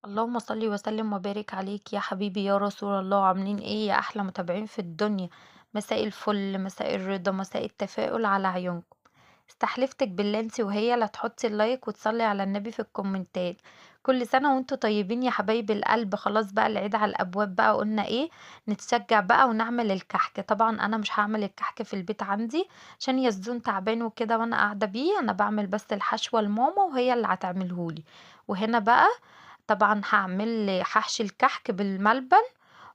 اللهم صل وسلم وبارك عليك يا حبيبي يا رسول الله. عاملين ايه يا احلى متابعين في الدنيا؟ مساء الفل، مساء الرضا، مساء التفاؤل على عيونكم. استحلفتك بالله انت وهي لا تحطي ال like وتصلي على النبي في الكومنتات. كل سنة وانتوا طيبين يا حبايب القلب. خلاص بقى العيد على الابواب بقى، قلنا ايه، نتشجع بقى ونعمل الكحك. طبعا انا مش هعمل الكحك في البيت عندي عشان يزدون تعبان وكده وانا قاعدة بيه، انا بعمل بس الحشوة لماما وهي اللي هتعملهولي. وهنا بقى طبعا هحشي الكحك بالملبن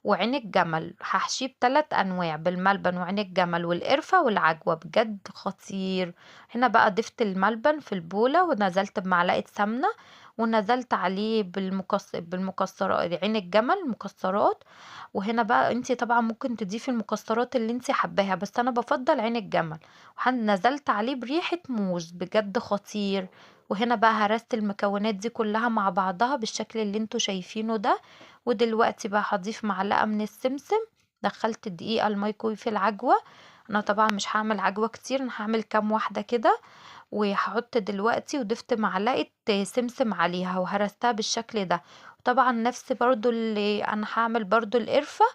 وعين الجمل، هحشيه بثلاث انواع، بالملبن وعين الجمل والقرفه والعجوه، بجد خطير. هنا بقى ضفت الملبن في البوله ونزلت بمعلقه سمنه ونزلت عليه بالمكسرات، عين الجمل مكسرات. وهنا بقى انتي طبعا ممكن تضيفي المكسرات اللي انتي حباها، بس انا بفضل عين الجمل. ونزلت عليه بريحه موز، بجد خطير. وهنا بقى هرست المكونات دي كلها مع بعضها بالشكل اللي انتوا شايفينه ده. ودلوقتي بقى هضيف معلقة من السمسم. دخلت دقيقة الميكرويف في العجوة. انا طبعا مش هعمل عجوة كتير، انا هعمل كام واحدة كده. وهحط دلوقتي وضفت معلقة سمسم عليها وهرستها بالشكل ده. طبعا نفس برضو اللي انا هعمل برضو القرفة،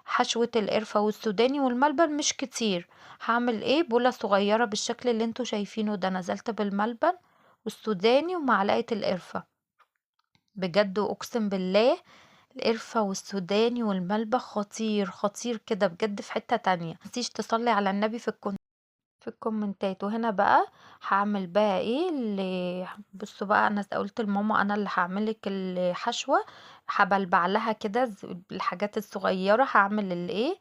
حشوة القرفة والسوداني والملبن مش كتير. هعمل ايه، بولة صغيرة بالشكل اللي انتوا شايفينه ده. نزلت بالملبن والسوداني ومعلقة القرفة، بجد واقسم بالله القرفة والسوداني والملبن خطير خطير كده بجد في حتة تانية. متنسيش تصلي على النبي في الكومنتات. وهنا بقى هعمل بقى ايه اللي بصوا بقى، انا قلت لماما انا اللي هعملك الحشوة، هبلبع لها كده الحاجات الصغيرة. هعمل الايه،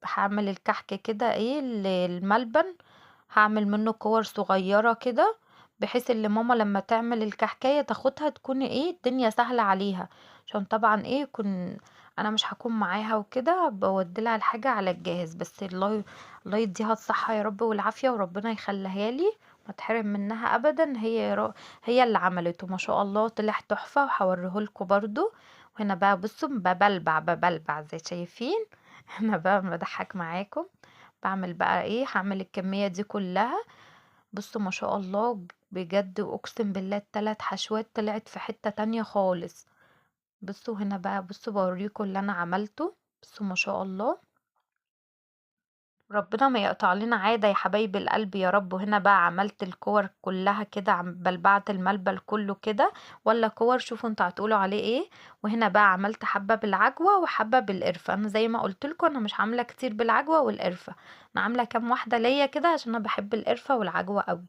هعمل الكحك كده ايه الملبن، هعمل منه كور صغيرة كده بحيث اللي ماما لما تعمل الكحكاية تاخدها تكون ايه الدنيا سهلة عليها، عشان طبعا ايه يكون انا مش هكون معاها وكده، بوديلها الحاجة على الجاهز. بس الله يديها الصحة يا رب والعافية، وربنا يخليها لي ما تحرم منها ابدا. هي اللي عملته ما شاء الله، طلع تحفة وهوريهولكوا برضو. وهنا بقى بصوا ببلبع زي شايفين. هنا بقى بضحك معاكم، بعمل بقى ايه، هعمل الكمية دي كلها. بصوا ما شاء الله بجد واقسم بالله التلات حشوات طلعت في حتة تانية خالص. بصوا هنا بقى، بصوا بوريكم اللي انا عملته. بصوا ما شاء الله، ربنا ما يقطع لنا عادة يا حبايب القلب يا رب. وهنا بقى عملت الكور كلها كده، بلبعت الملبل كله كده ولا كور، شوفوا انتوا هتقولوا عليه ايه. وهنا بقى عملت حبة بالعجوة وحبة بالقرفة. انا زي ما قلت لكم انا مش عاملة كتير بالعجوة والقرفة، انا عاملة كام واحدة ليا كده عشان انا بحب القرفة والعجوة قوي.